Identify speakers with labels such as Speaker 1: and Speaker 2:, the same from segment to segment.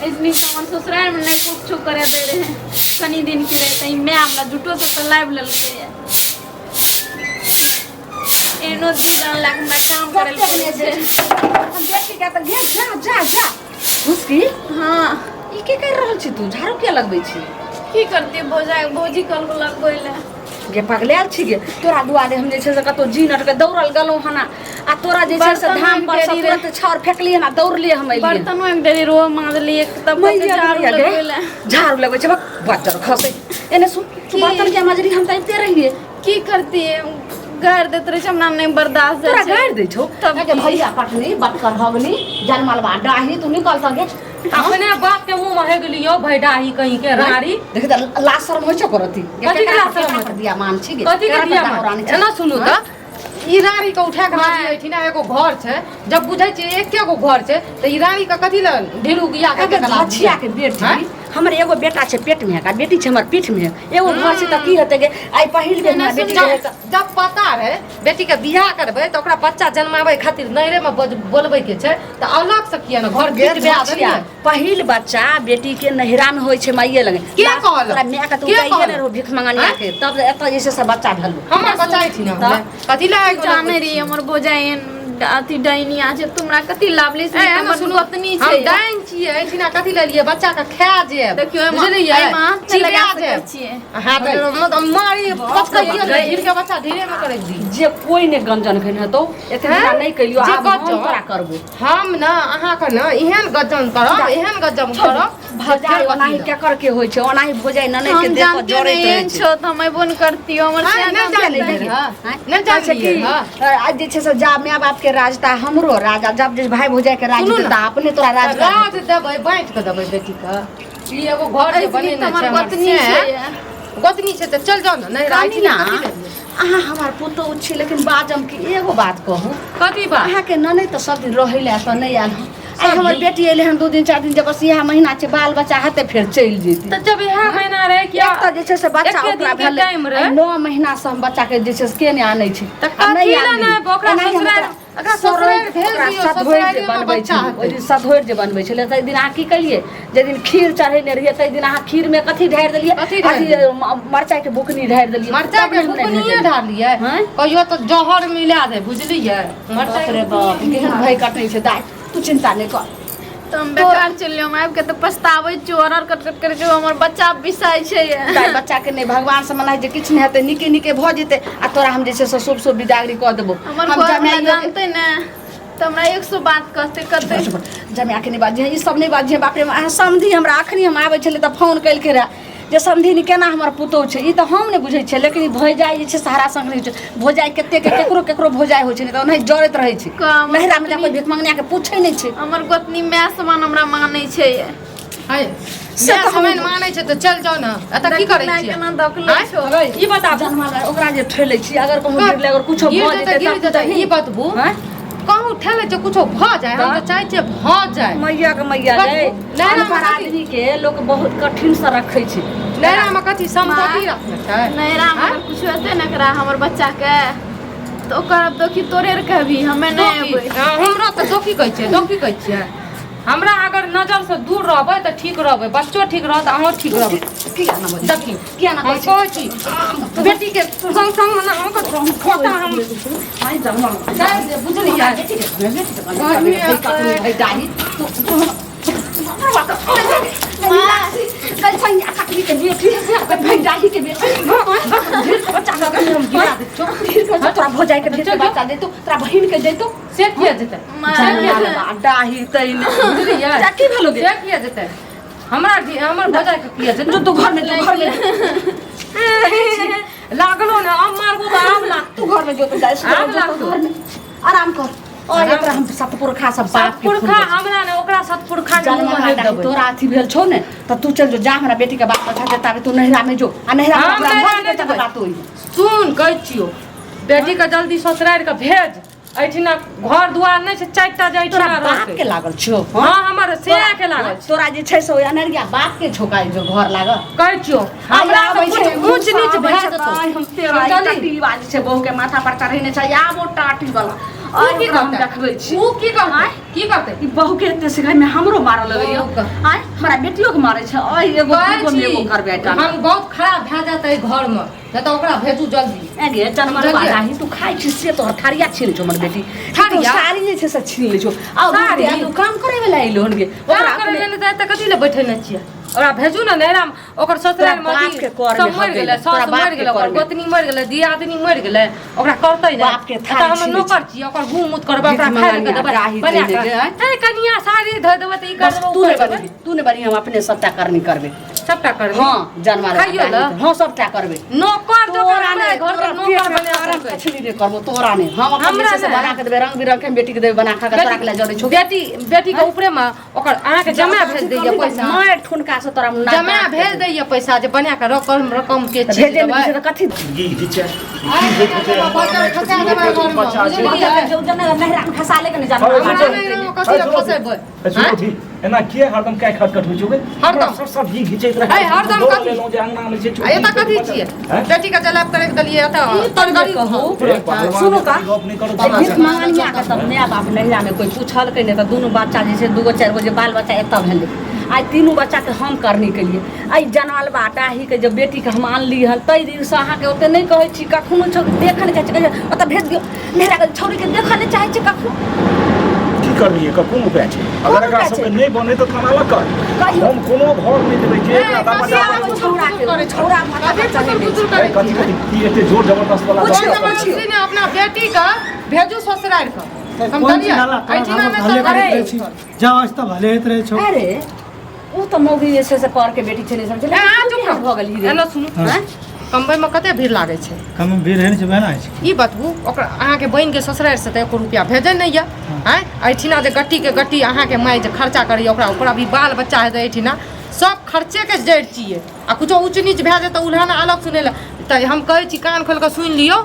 Speaker 1: ऐसनी हमर ससुराल में नहीं कुछ करे दे रहे कनी दिन के रहे तई मैं हमरा झूठो से तो लाइव ललके एनो दी जान लाग हमरा काम करे ले पड़ै छै।
Speaker 2: हम देख के तऽ गे जा जा जा घुसकी।
Speaker 1: हाँ।
Speaker 2: ई के कर रहल छी तू? झाड़ू किया लगबै छी?
Speaker 1: की करती भौजा, भौजी कल को लगबै ले।
Speaker 2: गे पगलायल छी गे, तोरा दुआरे हम जे छै से कतौ जी नट के दौड़ल गेलहुँ हन आ तोरा जे छै से
Speaker 1: बर्तन
Speaker 2: धाम पर से
Speaker 1: ढेरी रहे।
Speaker 2: तुरंत छाउर फेकलियै हन आ दौड़लियै हम एलियै।
Speaker 1: बर्तनो एक डेरी रोज माजलियै तब
Speaker 2: मैया
Speaker 1: झाड़ू
Speaker 2: गे,
Speaker 1: लगबै ले।
Speaker 2: झाड़ू लगबै छै, बच्चर खसै। एने सुन, तू
Speaker 1: की?
Speaker 2: बर्तन के माजरी? हम तऽ अबिते रहियै।
Speaker 1: की करती, गारि दैत रहै छै, हमरा नहि बर्दाश्त
Speaker 2: तोरा
Speaker 1: जाइ छै।
Speaker 2: गारि दै छौ?
Speaker 1: तब
Speaker 2: गे भैया पटनी बटकर हगनी जनमलबा डाही, तू निकल तऽ गे।
Speaker 3: अपने बाप के मुंह में हे गेलियो भैडाही कहीं के राड़ी।
Speaker 2: देख तऽ लाज शरम होइ छौ करती?
Speaker 3: कथी के लाज शरम
Speaker 2: पर दिया मान छी गे?
Speaker 3: कथी के
Speaker 2: केकरा पर
Speaker 3: दिया
Speaker 2: दाव
Speaker 3: मान?
Speaker 2: रानी छी?
Speaker 3: एना सुनू तऽ ई रानी के उठा के लाबी एहिठिना एगो घर छै, जब बुझै छियै एके गो घर छै तऽ ई रानी के कथी लए ढेरू गिया के
Speaker 2: अगर
Speaker 3: केकरा लाबी?
Speaker 2: झछिया के बेटी
Speaker 3: आँय?
Speaker 2: हमर एगो बेटा छै पेट में आ बेटी छै हमर पीठ में, एगो घर छै तऽ की हेतै गे? आइ पहिल बेर हमरा बेटी
Speaker 3: जब
Speaker 2: रहै तऽ
Speaker 3: जब पता रहै बेटी के बियाह करबै तऽ ओकरा बच्चा जन्माबै खातिर नैहरे में बोलबै के छै तऽ अलग से किया ने घर
Speaker 2: गे
Speaker 3: बीच बियाह
Speaker 2: झछिया,
Speaker 3: देलियै?
Speaker 2: पहिल बच्चा बेटी के नैहरा में होइ छै माइये लगे।
Speaker 3: के कहलक?
Speaker 2: तोरा माय के तऽ
Speaker 3: के
Speaker 2: उठाइए
Speaker 3: कहलक?
Speaker 2: ने रहो भीख मंगनिया
Speaker 3: आँय?
Speaker 2: के, तब एतऽ जे छै से बच्चा भेलौ।
Speaker 3: हमर बच्चा एहिठिना होलै। कथी लए आगि
Speaker 1: जाने
Speaker 3: लगबै
Speaker 1: रही
Speaker 3: छी?
Speaker 1: हमर भौजाइ एहन अथी डाइनिया छै, तुमरा कथी लाभली
Speaker 3: ए, एना
Speaker 1: हमर
Speaker 3: सुनू,
Speaker 1: गोतनी
Speaker 3: हम
Speaker 1: छै।
Speaker 3: डाइन छियै, एहिठिना कथी लेलियै? बच्चा के खा जायब।
Speaker 1: देखियौ, एहिमे
Speaker 3: बुझलियै?
Speaker 1: एहिमे हाथ नहि
Speaker 3: चिबा
Speaker 1: लगा सकै
Speaker 3: जायब।
Speaker 1: छियै।
Speaker 3: हाथ मतलब मारी पचकैयो नहि, ढीर के बच्चा ढीरे मे करै दी।
Speaker 2: जे कोइ नहि गंजन खैन हेतौ एते
Speaker 3: हैं?
Speaker 2: दिना नहि कलियो,
Speaker 3: जे
Speaker 2: आब हम
Speaker 3: गंजन?
Speaker 2: तोरा करबो।
Speaker 3: हम न अहाँके न एहन गजन करब, एहन गजन करब।
Speaker 2: भौजाइ ओनाही केकर के होइ छै, ओनाही भौजाइ ननैद के
Speaker 1: हम
Speaker 2: देह पर
Speaker 1: जानते
Speaker 2: जरैत
Speaker 1: नहि
Speaker 2: रहै
Speaker 1: एहन
Speaker 2: छै।
Speaker 1: छौ तऽ हम अयबो नहि करतियौ हमर
Speaker 3: हाँ,
Speaker 1: से
Speaker 3: नहि
Speaker 1: जानते
Speaker 3: जानलियै
Speaker 1: नहि।
Speaker 3: हँ, नहि
Speaker 2: कहै छै
Speaker 3: जानलियै
Speaker 2: कि
Speaker 3: हँ।
Speaker 2: आज जे छै से जा माय बाप के राज ता हमरो राज, आ जब जे भाय भौजाइ के राज
Speaker 3: सुनू
Speaker 2: देतै
Speaker 3: ने।
Speaker 2: ता अपने तोरा राज कर।
Speaker 3: राज देबै, बाँटि कऽ देबै बेटी के। ई एगो घर जे
Speaker 1: ऐसे
Speaker 3: बनेने
Speaker 1: तऽ हमर
Speaker 3: छै हमर
Speaker 1: गोतनी
Speaker 3: से,
Speaker 1: छै।
Speaker 3: गोतनी छै तऽ चलि जाउ ने नहि
Speaker 2: कनी
Speaker 3: राखी
Speaker 2: ना अहाँ हमार पुतोहु छी, लेकिन बाजम कि एगो बात कहू?
Speaker 3: कथी बात?
Speaker 2: अहाँके ननैद तऽ सब दिन रहै लए एतऽ नहि आयल हन। आइ हमर बेटी एलै हन 2 दिन 4 दिन, जे बस इएह महीना छै, बाल बच्चा हेतै फेर चलि जेतै।
Speaker 3: तऽ जब इएह महीना रहै कि
Speaker 2: एक तऽ जे छै से बच्चा
Speaker 3: एके
Speaker 2: ओकरा
Speaker 3: दिन के
Speaker 2: भेलै
Speaker 3: टाइम रहै।
Speaker 2: आइ 9 महीना से हम बच्चा के जे छै से के नहि आनै छी
Speaker 3: तऽ
Speaker 2: आ नहि
Speaker 3: कथी लए
Speaker 2: आनली।
Speaker 3: नहि ओकरा
Speaker 2: एनाही हम
Speaker 3: ससुरारि
Speaker 2: ओकरा
Speaker 3: ओकरा ससुरारि भेज
Speaker 2: ओकरा
Speaker 3: दियौ,
Speaker 2: सधोरि जे
Speaker 3: ससुरारिमे
Speaker 2: बनबै
Speaker 3: बच्चा
Speaker 2: छलै,
Speaker 3: हेतै।
Speaker 2: ओहि दिन सधोरि जे बनबै छलै ताहि दिन अहाँ की केलियै? जाहि दिन खीर चढ़ेने रहियै ताहि दिन अहाँ खीरमे कथी ढारि देलियै?
Speaker 3: कथी ढारि
Speaker 2: अथी मरचाइके बुकनी ढारि देलियै।
Speaker 3: मरचाइ
Speaker 2: तब
Speaker 3: के
Speaker 2: ने हम नहि
Speaker 3: बुकनिये
Speaker 2: भेजलियै।
Speaker 3: ढारलियै?
Speaker 2: हँ?
Speaker 3: कहियो तऽ जहर मिला दे, बुझलियै?
Speaker 2: बाप रे बाप, केहन भय कटै छै। दाइ, तू चिन्ता नहि कर।
Speaker 1: तऽ हम बेकार चलि हम आबि के तऽ पछताबै छियौ, अरर कट कट करै छियौ, हमर बच्चा बिसाइ छै।
Speaker 2: दाइ, बच्चा के नहि, भगवान से मनाइ जे किछु नहि हेतै, नीके नीके भऽ जेतै आ तोरा हम जे छै से शुभ शुभ विदागरी कऽ देबो।
Speaker 1: हमर
Speaker 2: हम
Speaker 1: घरवला
Speaker 2: जमाइयो के-
Speaker 1: जानतै ने तऽ हमरा 100 बात कहतै कतै।
Speaker 2: जमाए के नहि बाजिहे, ई सब नहि बाजिहे। बाप रे, अहाँ समधी हमरा अखनी हम आबै छलै तऽ फोन केलकै रहए जे समधिनी केना हमर पुतोहु छै। ई तऽ हम नहि बुझै छियै, लेकिन ई भौजाइ जे छै सहारा संग रहै छै। भौजाइ कतेक केकरो केकरो भौजाइ होइ छै, नहि तऽ ओनाही जरैत रहै छै।
Speaker 1: कम
Speaker 2: नैहरामे जा कोइ भीख मंगनिया के पूछै नहि छै।
Speaker 1: हमर गोतनी माय समान हमरा मानै छै।
Speaker 3: है
Speaker 2: से
Speaker 3: से
Speaker 2: तऽ हम-
Speaker 3: समय मानै छै तऽ चलि जाउ ने, एतऽ की करै
Speaker 1: माय
Speaker 3: छियै?
Speaker 1: केना धकलै
Speaker 3: आँय?
Speaker 1: छौ?
Speaker 3: ई बताबू।
Speaker 2: जनमल ओकरा जे ठेलै छी, अगर कहूँ गिरलै, अगर कुछो
Speaker 3: गिर
Speaker 2: भऽ
Speaker 3: जेतै,
Speaker 2: जेतै
Speaker 3: गिर
Speaker 2: तब
Speaker 3: जेतै।
Speaker 2: तऽ
Speaker 3: ई बतबू,
Speaker 2: आँय?
Speaker 3: कहूँ ठेलै छै कुछो भऽ जाय, हम तऽ चाहै छियै भऽ जाय।
Speaker 2: मैया के मैया
Speaker 3: बतबू,
Speaker 2: रे।
Speaker 3: नैहरा मे
Speaker 2: अनपढ़
Speaker 3: कथी-
Speaker 2: आदमी के लोक बहुत कठिन से रखै छै।
Speaker 3: नैहरामे कथी सम्पत्ति रखने छै?
Speaker 1: नैहरामे अगर कुछो हेतै ने एकरा हमर बच्चाके तऽ ओकर अब दोखी तोरे आर कहबी, हमे नहि
Speaker 3: दोखी,
Speaker 1: अयबै।
Speaker 3: हँ, हमरा तऽ दोखी कहै छियै, दोखी कहै छियै हमरा। अगर नजर से दूर रहबै तऽ ठीक रहबै, बच्चो ठीक रहत, अहूँ ठीक रहबै।
Speaker 2: किया ना बजै?
Speaker 3: देखी
Speaker 2: किया ना
Speaker 3: हम
Speaker 2: कहै छी?
Speaker 3: कहै छी बेटी के संग संग ने अहाँके खोता हम
Speaker 2: आइ जनमल
Speaker 3: दाबि देब, बुझलियै?
Speaker 2: बेटी के बेटी के भाई डाही तू तू के बेटी भाई डाही के बेटी ढेर के बच्चा के
Speaker 3: हम गिरा दै छियौ।
Speaker 2: ढेर के तोरा भौजाइ के ढेर के बच्चा देतौ, तोरा बहिन के जैतौ।
Speaker 3: से किया जेतै?
Speaker 2: डाही तै ने
Speaker 3: बुझलियै?
Speaker 2: जा की भेलो गे?
Speaker 3: से किया जेतै? हमरा हमर भौजाइ के किया जेतै?
Speaker 2: जो तू घर में, जो घर में।
Speaker 3: लागलो ने, अब मारबो तऽ आब लागतौ।
Speaker 2: तू घर में जो, तू जा
Speaker 3: आब
Speaker 2: जो तू
Speaker 3: लागतौ।
Speaker 2: घर में आराम कर और एकरा हम सतपुरखा सब बाप के
Speaker 3: सतपुरखा हमरा ने ओकरा सतपुरखा के मुँह में हेक देबै।
Speaker 2: तोरा अथी भेल छौ ने तऽ तू चल जो, जा हमरा बेटी के बाप बचा दे, ताबे तू नैहरा में जो आ नैहरा में
Speaker 3: हम
Speaker 2: ओकरा
Speaker 3: नैहरा
Speaker 2: भऽ
Speaker 3: नहि
Speaker 2: जेतै तऽ
Speaker 3: जेबै।
Speaker 2: बात होई।
Speaker 3: सुन, कहै छियौ बेटी के जल्दी ससुरारि के भेज। एहिठिना घर दुआर नहि छै चारिटा जे
Speaker 2: तोरा
Speaker 3: एहिठिना
Speaker 2: बाप
Speaker 3: रहतै।
Speaker 2: के लागल छौ?
Speaker 3: हँ, हमर सेया के लागल छै।
Speaker 2: तोरा जे छै से ओहि अनरिया बाप के झोकाइ जो घर लागल।
Speaker 3: कहै छियौ हमरा
Speaker 2: आबै
Speaker 3: से
Speaker 2: छै,
Speaker 3: कुछ ऊँच नीच
Speaker 2: आबै
Speaker 3: भए
Speaker 2: छै,
Speaker 3: जेतौ।
Speaker 2: आइ हम तेरा
Speaker 3: चली।
Speaker 2: ई टाटी बाज छै, बहू के माथा पर चढ़ेने छै। आब ओ टाटी वाला
Speaker 3: उ की
Speaker 2: ओकरा हम
Speaker 3: करतै?
Speaker 2: देखबै छी।
Speaker 3: उ की करतै?
Speaker 2: आँय?
Speaker 3: की करतै?
Speaker 2: ई बहू के एते सिखाई में हमरो मारऽ लगैया।
Speaker 3: बहू के।
Speaker 2: आँय, हमरा बेटियो के मारै छै। अइ एगो
Speaker 3: कहै
Speaker 2: दूगो
Speaker 3: छी,
Speaker 2: में एगो करबै टा।
Speaker 3: हम बहुत खराब भए जातै घर में, नहि तऽ ओकरा भेजू जल्दी।
Speaker 2: ए गे जनमल
Speaker 3: समझलियै?
Speaker 2: बाजा ही तू खाइ छी से तोहर थारिया छीन छौ हमर बेटी।
Speaker 3: थारिया?
Speaker 2: तू साड़ी जे छै से छीन लै छौ। आ
Speaker 3: साड़ी?
Speaker 2: साड़ी काम करे वाला एलो हन गे।
Speaker 3: काम
Speaker 2: ओकरा
Speaker 3: करै
Speaker 2: अपने
Speaker 3: लए नहि तऽ कथी लए बैठेने छियै? ओकरा भेजू ने नैहरामे, ओकर ससुराल
Speaker 2: तोरा बाप के कर
Speaker 3: सब
Speaker 2: में
Speaker 3: मरि
Speaker 2: हक
Speaker 3: गेलै,
Speaker 2: गेलै। तोरा
Speaker 3: सास
Speaker 2: बाप
Speaker 3: मरि
Speaker 2: के
Speaker 3: गेलै, ओकर
Speaker 2: कर में।
Speaker 3: गोतनी मरि गेलै, दियादनी मरि गेलै, ओकरा करतै ने।
Speaker 2: बाप के
Speaker 3: एतऽ
Speaker 2: थारी
Speaker 3: हम
Speaker 2: छीनै
Speaker 3: नौकर छियै, ओकर गू मूत करबै, ओकरा
Speaker 2: भीख
Speaker 3: खाय लए
Speaker 2: मंगानिया
Speaker 3: देबै,
Speaker 2: राही
Speaker 3: बना
Speaker 2: देने
Speaker 3: कऽ।
Speaker 2: गे, आँय?
Speaker 3: हे कनिया साड़ी धो देबै तऽ ई कर
Speaker 2: बस
Speaker 3: देबै,
Speaker 2: तू
Speaker 3: ओ
Speaker 2: नहि
Speaker 3: कर देबै।
Speaker 2: बनी, तू नहि बनी, हम अपने सबटा करनी करबै।
Speaker 3: सबटा करबै।
Speaker 2: हाँ, जानवर
Speaker 3: खाइयो लए?
Speaker 2: हाँ, सबटा करबै।
Speaker 3: नौकर जोकर
Speaker 2: तोरा
Speaker 3: हमरा
Speaker 2: नहि,
Speaker 3: घर के
Speaker 2: तोरा
Speaker 3: नौकर
Speaker 2: पेट में
Speaker 3: बना
Speaker 2: करम
Speaker 3: सकै।
Speaker 2: कछली नहि करबो, तोरा नहि। हम अपन
Speaker 3: हमरा
Speaker 2: जे छै से
Speaker 3: नहि।
Speaker 2: बना के देबै, रंग बिरंग के बेटी के देबै बना खा के, तोरा के लए जरै छौ।
Speaker 3: बेटी बेटी के ऊपरे में ओकर अहाँके जमा भेज दैया पैसा।
Speaker 2: मारि ठुनका से तोरा नाक
Speaker 3: जमा भेज दैया पैसा जे बना के रकम रकम के
Speaker 2: तऽ
Speaker 3: चीज
Speaker 2: भेजे नहि
Speaker 3: देबै।
Speaker 2: छै तऽ कथी
Speaker 4: घी घिचे
Speaker 3: आइ खसा देबै घरमे,
Speaker 4: बच्चा छै।
Speaker 3: बुझलियै?
Speaker 2: जो जने नहरा में खसा ले के नहि जाना।
Speaker 4: अरे,
Speaker 3: हमरा नैहरामे कथी लए फसेबै?
Speaker 4: सुनू एना किए हरदम कै खटखट होइ छौ गे?
Speaker 3: हरदम।
Speaker 4: सब सब घी घिचैत रहै।
Speaker 3: है, हरदम
Speaker 4: दौड़
Speaker 3: कथी?
Speaker 4: लेलहुँ जे अंगना मे जे
Speaker 3: आ एतऽ कथी छियै?
Speaker 4: हैं?
Speaker 3: बेटी के जलाब करे के देलियै एतऽ
Speaker 2: ई तऽ
Speaker 3: तरकारी
Speaker 2: कहू।
Speaker 4: हे, पहलवान
Speaker 2: सुनू तऽ।
Speaker 4: गप नहि करू
Speaker 2: आ भीख मंगनिया के तब माय बाप नैहरा में कोई पूछलकै नहि तऽ दुनू बच्चा जे छै दूगो चारि गो जे बाल बच्चा एतऽ भेलै, आइ तीनू बच्चाके हम करनी केलियै। एहि जनमल बाटा हीके जे बेटीके हम आनली हन ताहि दिनसँ अहाँके ओते नहि कहै छी, कखनो छौ देखऽ नहि चाहै छी, कहै छै, ओतऽ भेज दियौ नैहरा के छौड़ीके, देखऽ नहि चाहै छी कखनो।
Speaker 4: की करबिही? एकर कोन उपाय छै? अगर एकरा
Speaker 2: उपाय छै?
Speaker 4: सबके नहि बने तऽ थाना लग कर।
Speaker 2: कहियौ।
Speaker 4: हम कोनो घर नहि देबै जे एकरा
Speaker 3: कथी
Speaker 4: दरवाजा
Speaker 2: आबै छौड़ा के, ओ छौड़ा माथा
Speaker 3: कथी
Speaker 2: पर चढ़ेने
Speaker 3: फुसुर
Speaker 2: छै।
Speaker 3: फुसुर करै
Speaker 4: कथी
Speaker 3: छी?
Speaker 4: कथी की एते जोर जबरदस्त वाला
Speaker 2: पुछियौ,
Speaker 4: गप करै छी?
Speaker 2: पुछियौ।
Speaker 3: से ने अपना बेटी के भेजू ससुराल के।
Speaker 5: कोन
Speaker 3: समझलियै?
Speaker 5: चीज हाला? तोरा
Speaker 3: एहिठिना
Speaker 5: घरमे
Speaker 3: नहि
Speaker 5: भले
Speaker 3: तऽ
Speaker 5: करैत
Speaker 3: अरे,
Speaker 5: रहै छी, जा आज तऽ भले होइत रहै छौ।
Speaker 2: अरे ओ तऽ मौगी जे छै से कर के बेटी छै नहि समझलै।
Speaker 3: ए, अहाँ
Speaker 2: तू
Speaker 3: चुप
Speaker 2: केहन
Speaker 3: रहू।
Speaker 2: भऽ गेलही रे?
Speaker 3: एना सुनू,
Speaker 5: हाँ।
Speaker 3: कमबै में कते भीड़ लागै छै?
Speaker 5: कम भीड़ रहै छै, बहना छै।
Speaker 3: ई बतबू, ओकरा अहाँके बहिनके ससुरारि से तऽ एको रुपया भेजै नहि यऽ। आँय, एहिठिना जे गट्टीके गट्टी अहाँके माय जे खर्चा करैए ओकरा ऊपर, अभी बाल बच्चा हेतै, एहिठिना सब खर्चेके जड़ि छियै आ कुछो ऊँच नीच भए जेतै उल्हाना अलग सुनै लए। तऽ हम कहै छी कान खोलि कऽ सुनि लियौ,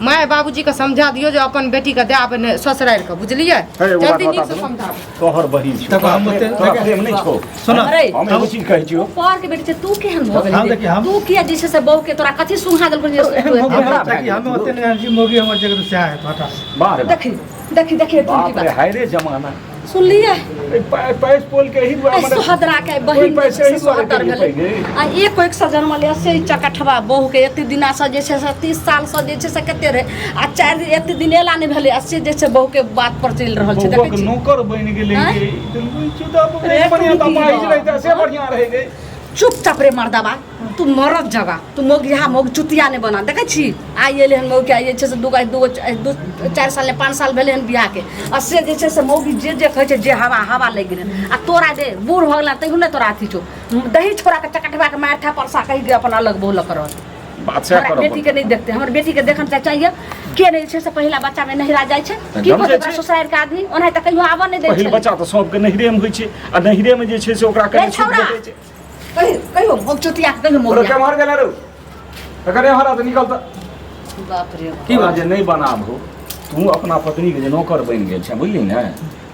Speaker 3: माय बाबूजीके समझा दियौ जे अपन बेटीके दए आबै नहि ससुरारि के, बुझलियै?
Speaker 4: हे, एगो बात
Speaker 3: जल्दी
Speaker 4: बता
Speaker 3: नीकसँ
Speaker 4: देलहुँ।
Speaker 3: समझाबू।
Speaker 4: तोहर बहिन छौ।
Speaker 5: तब हम ओते-
Speaker 4: तोरा प्रेम नहि छौ।
Speaker 5: सुन।
Speaker 2: अरे,
Speaker 4: हम एगो चीज कहै छियौ।
Speaker 2: पर के बेटी छै, तू केहन भऽ
Speaker 5: हम
Speaker 2: गेलही?
Speaker 5: देखी, हम-
Speaker 2: तू किया जे छै से बहू के तोरा कथी सुहा देलकौ जे
Speaker 4: एहन
Speaker 2: तू
Speaker 4: भऽ
Speaker 5: हम
Speaker 4: खराब
Speaker 5: देखी,
Speaker 4: भए
Speaker 5: हम
Speaker 4: गेल।
Speaker 5: ओते नहि जानै छी, मौगी हमर जगह सएह हेतौ, हटा।
Speaker 4: बाह रे बाह।
Speaker 2: देखी देखी देखी तू की
Speaker 4: बाप रे,
Speaker 2: बात
Speaker 4: हाय रे जमाना।
Speaker 2: सुनलियै?
Speaker 4: ए, पैस पोल के ही दुआरे
Speaker 2: आइ
Speaker 4: मने-
Speaker 2: सोहदरा के
Speaker 4: कोई
Speaker 2: बहिन
Speaker 4: पैसे ही दुआरे
Speaker 2: सोहदर
Speaker 4: केलियै
Speaker 2: भेलै।
Speaker 4: पहिले।
Speaker 2: आ एक एक से जन्मल से चकठवा बहू के एते दिना से जे छै से 30 साल से जे छै से कते रहे आ चारि दिन एते दिन एला नहि भेलै आ से जे छै बहू के बात पर चलि रहल छै।
Speaker 4: बौआ
Speaker 2: देखै
Speaker 4: के
Speaker 2: छी
Speaker 4: नौकर बनि गेलै
Speaker 2: आँय?
Speaker 4: गे। ई चुदा बौआ
Speaker 2: रे,
Speaker 4: बढ़िआँ
Speaker 2: तू
Speaker 4: तऽ
Speaker 2: की
Speaker 4: अपाहिज
Speaker 2: बा?
Speaker 4: रहितै, से बढ़िआँ रहै गे।
Speaker 2: चुपचाप रे मर्दाबा, तू मरद जगह तू मौगिया मौग चुतिया नहि बना। देखै छी आइ एलै हन मौगी, आइ जे छै से दूगो दूगो दू चारि साल नहि 5 साल भेलै हन बियाहके आ से जे छै से मौगी जे जे कहै छै जे हवा हवा लागि गेलै हन। आ तोरा जे बूढ़ भऽ गेला तैयो नहि तोरा अथी छौ, दही छोड़ा के चकटवा के मारि थापर सा कहि के अपन अलग बहु लऽ कऽ रहल।
Speaker 4: बात सएह
Speaker 2: हमरा
Speaker 4: करऽ
Speaker 2: बेटी के नहि देखते, हमर बेटी के देखन चाहिए के नहि छै से पहिला बच्चा में नहिरा जाइ छै की
Speaker 4: एकदम
Speaker 2: कहतै
Speaker 4: जाइ
Speaker 2: ओकरा
Speaker 4: छै।
Speaker 2: ससुरारि के आदमी? ओनाहि तऽ कहियो आबऽ नहि दै
Speaker 4: पहिल
Speaker 2: छै।
Speaker 4: बच्चा तऽ सबके नहिरेमे होइ छै आ नहिरेमे जे छै से ओकरा
Speaker 2: रे
Speaker 4: कनि छूट
Speaker 2: छौड़ा।
Speaker 4: भेटै छै।
Speaker 2: कहियो कहियो मौग चुतिया के कहियो
Speaker 4: ओकरा
Speaker 2: मौगिया।
Speaker 4: केम्हर गेलै रौ? एकर एम्हर आ तऽ निकल तऽ।
Speaker 2: बाप रे
Speaker 4: की बात जे नहि बनाबहो, तू अपना पत्नी के जे नौकर बनि गेल छै, बुझली ने?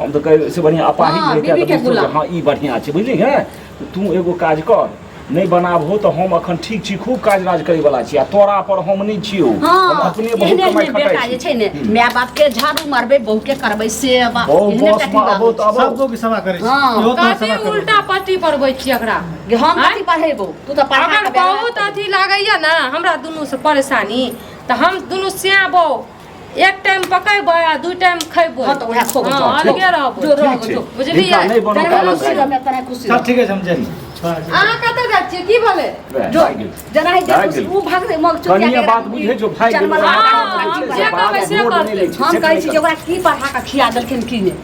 Speaker 4: हम तऽ कहै से बढ़िआँ अपाहिज
Speaker 2: हाँ,
Speaker 4: रहितै
Speaker 2: बीबी
Speaker 4: तऽ
Speaker 2: के
Speaker 4: बुझतौ जे
Speaker 2: गुलाम।
Speaker 4: हाँ ई बढ़िआँ छै, बुझली ने? तऽ तू एगो काज कर, नहि बनाबहो तऽ हम अखन ठीक छी, खूब काज राज करै वाला छी आ तोरा पर हम नहि छियौ, हम
Speaker 2: हाँ,
Speaker 4: अपने बहुत
Speaker 2: एहने
Speaker 4: कमाइ
Speaker 2: एहने
Speaker 4: खटाइ
Speaker 2: बेटा जे
Speaker 4: छी।
Speaker 2: छै ने माय बाप के झाड़ू मारबै, बहू के करबै सेवा,
Speaker 4: बहु
Speaker 2: एहने
Speaker 4: बस
Speaker 2: टाइप
Speaker 4: मे
Speaker 2: के
Speaker 4: अबो तऽ
Speaker 5: सब
Speaker 4: अबो।
Speaker 5: बहू के सेवा करै छी।
Speaker 2: हाँ।
Speaker 5: इहो तोहर
Speaker 3: कथी
Speaker 5: सेवा करबौ।
Speaker 3: उल्टा पट्टी पढ़बै छी एकरा?
Speaker 2: गे, हम
Speaker 3: आँय?
Speaker 2: कथी पढ़ेबौ? तू तऽ पढ़ा
Speaker 3: अगर
Speaker 2: के बेरा
Speaker 3: बहुत अथी लागैया ने हमरा दुनू से परेशानी तऽ हम दुनू सियाबो एक टाइम पकेबै आ दू टाइम खैबै।
Speaker 2: हाँ, तऽ उएह खोबो।
Speaker 3: हाँ,
Speaker 4: ठीक।
Speaker 3: अलगे रहबै।
Speaker 2: जो रहबो,
Speaker 4: ठीक छै।
Speaker 2: जो।
Speaker 3: बुझलियै?
Speaker 4: हिनका नहि बनो
Speaker 2: तोरा
Speaker 4: कालक
Speaker 2: खुशी
Speaker 4: भए
Speaker 2: रह, तोरा खुशी
Speaker 5: चल
Speaker 2: रह।
Speaker 5: ठीक है, हम जाइ छी। छोड़ा छी।
Speaker 3: अहाँ कतऽ जाइ छियै? की भेलै?
Speaker 4: गेल।
Speaker 2: जो
Speaker 4: भागि गेल।
Speaker 2: जेना ही जे
Speaker 4: भागि
Speaker 2: खुशी
Speaker 4: गेल।
Speaker 2: उ भाग मग चुतिया
Speaker 4: कनिये
Speaker 2: के
Speaker 4: बात बुझै छौ, भागि गेल।
Speaker 2: जनमल
Speaker 3: हाँ,
Speaker 2: बाटा
Speaker 3: हम
Speaker 2: ओकरा
Speaker 3: जे
Speaker 2: की
Speaker 3: कहबै से
Speaker 4: रोड नहि लै
Speaker 3: करतै।
Speaker 4: छै,
Speaker 2: हम
Speaker 4: से
Speaker 2: कहै छी
Speaker 4: नहि
Speaker 2: जे ओकरा की पढ़ा कऽ खिया देलखिन की नहि,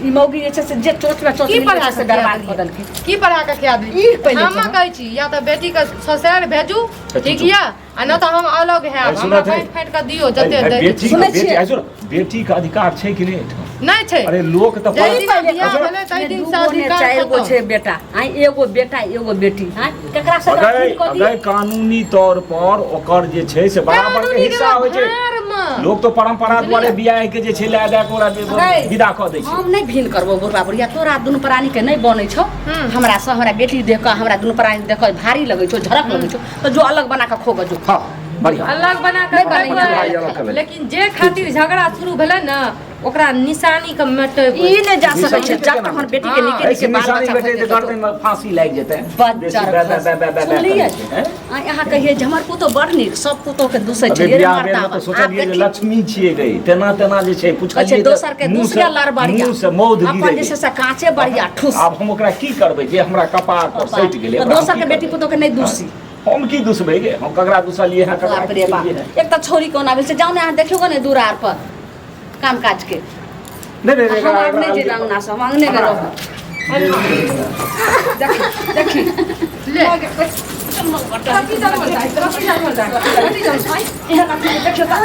Speaker 2: ई मौगी जे छै से जे चोट में चोट
Speaker 3: की
Speaker 2: मिललै
Speaker 3: पढ़ा
Speaker 2: से
Speaker 3: कऽ खिया
Speaker 2: बर्बाद कऽ
Speaker 3: देलियै?
Speaker 2: देलखिन।
Speaker 3: की पढ़ा कऽ खिया
Speaker 2: ई
Speaker 3: देलियै?
Speaker 2: पहिले
Speaker 3: हम
Speaker 2: कहू।
Speaker 3: कहै छी या तऽ बेटी के ससुरारि भेजू, ठीक यऽ, आ नहि तऽ हम अलग हैब।
Speaker 4: अरे
Speaker 3: हमरा
Speaker 4: सुनत है।
Speaker 3: बाँटि फाँटि कऽ दियौ जते
Speaker 4: अरे
Speaker 3: दै
Speaker 4: बेटी
Speaker 2: सुनै
Speaker 4: बेटी
Speaker 2: छियै?
Speaker 4: आइ सुन, बेटी के अधिकार छै कि नहि एहिठाम?
Speaker 3: नहि छै।
Speaker 4: अरे लोक तऽ
Speaker 3: जाहि दिन
Speaker 2: पहिले
Speaker 3: बियाह
Speaker 4: अच्छा,
Speaker 3: भेलै ताहि
Speaker 2: ने
Speaker 3: दिन से
Speaker 2: दूगो ने
Speaker 3: अधिकार
Speaker 2: चारि गो
Speaker 3: खतम।
Speaker 2: छै बेटा, आँय एगो बेटा एगो बेटी, आँय केकरा से
Speaker 4: अगर
Speaker 2: अथी कऽ दियै?
Speaker 4: अगर कानूनी तौर पर ओकर जे छै से बराबर के
Speaker 3: कानूनी
Speaker 4: हिस्सा होइ छै।
Speaker 3: भारमे।
Speaker 4: लोक तो परंपरा दुआरे बियाह के जे छै लए दए के ओकरा
Speaker 2: अरे,
Speaker 4: विदा कऽ दै छै।
Speaker 2: हम नहि भिन करबो बुढ़बा बुढ़िया, तोरा दुनू प्राणी के नहि बनै छौ हमरा से, हमरा बेटी देख कऽ हमरा दुनू प्राणी देख कऽ भारी लगै छौ, झड़क लगै छौ, तऽ जो अलग बना कऽ खोग जो।
Speaker 4: हाँ, बढ़िया।
Speaker 3: अलग बना कऽ
Speaker 2: नहि बनै
Speaker 3: खैबै।
Speaker 4: भाई, अलग करबै।
Speaker 3: लेकिन जे खातिर झगड़ा शुरू भेलै ने ओकरा निशानी के मेटेबै।
Speaker 2: ई नहि जा सकै छै
Speaker 4: निशानी
Speaker 2: जब
Speaker 4: केना
Speaker 2: तक हमर बेटी के
Speaker 3: हाँ।
Speaker 2: नीके नीके बाल
Speaker 4: निशानी
Speaker 2: बच्चा
Speaker 4: बेटे
Speaker 2: भऽ
Speaker 4: जे
Speaker 2: जेतै
Speaker 4: गर्दन में फांसी लागि जेतै।
Speaker 2: बच्चा
Speaker 4: बेसी बे बे बे बे बे
Speaker 2: सुनलियै?
Speaker 4: करै छै, हैं?
Speaker 2: आ अहाँ कहियै जे हमर पुतोह बड़ नीक सब पुतोह के दूसै
Speaker 4: अबे
Speaker 2: छै
Speaker 4: बियाह भेल तऽ सोचलियै जे लक्ष्मी छियै गई, तेना तेना जे छै
Speaker 2: कहै छै
Speaker 4: पुछलियै
Speaker 2: दोसर के दूसरे लड़ बढ़िया
Speaker 4: मुँह से मौध
Speaker 2: अपन
Speaker 4: गिरै
Speaker 2: जे छै से काँचे बढ़िया ठुस।
Speaker 4: आब हम ओकरा की करबै जे हमरा कपार पर सटि गेलै?
Speaker 2: तऽ
Speaker 4: ओकरा हम
Speaker 2: दोसर
Speaker 4: की
Speaker 2: के बेटी
Speaker 4: करबै?
Speaker 2: पुतोह के नहि दूसी।
Speaker 4: हम की दुसबै गे? हम ककरा दुसलियै हँ, ककरा
Speaker 2: बाप रे बाप,
Speaker 4: केलियै हँ?
Speaker 2: एक तऽ छोरी कोना भेल छै, जाउ ने अहाँ देखियौ ने दुरार पर काम काज के।
Speaker 4: नहि नहि
Speaker 2: हम आब नहि जेबै अंगना से, हम अंगने मे रहब। देखी देखी
Speaker 3: ले कथी जानवर जाइ, कथी जानवर जाइ, कथी जानवर?
Speaker 2: एहन अथी देखियौ तऽ।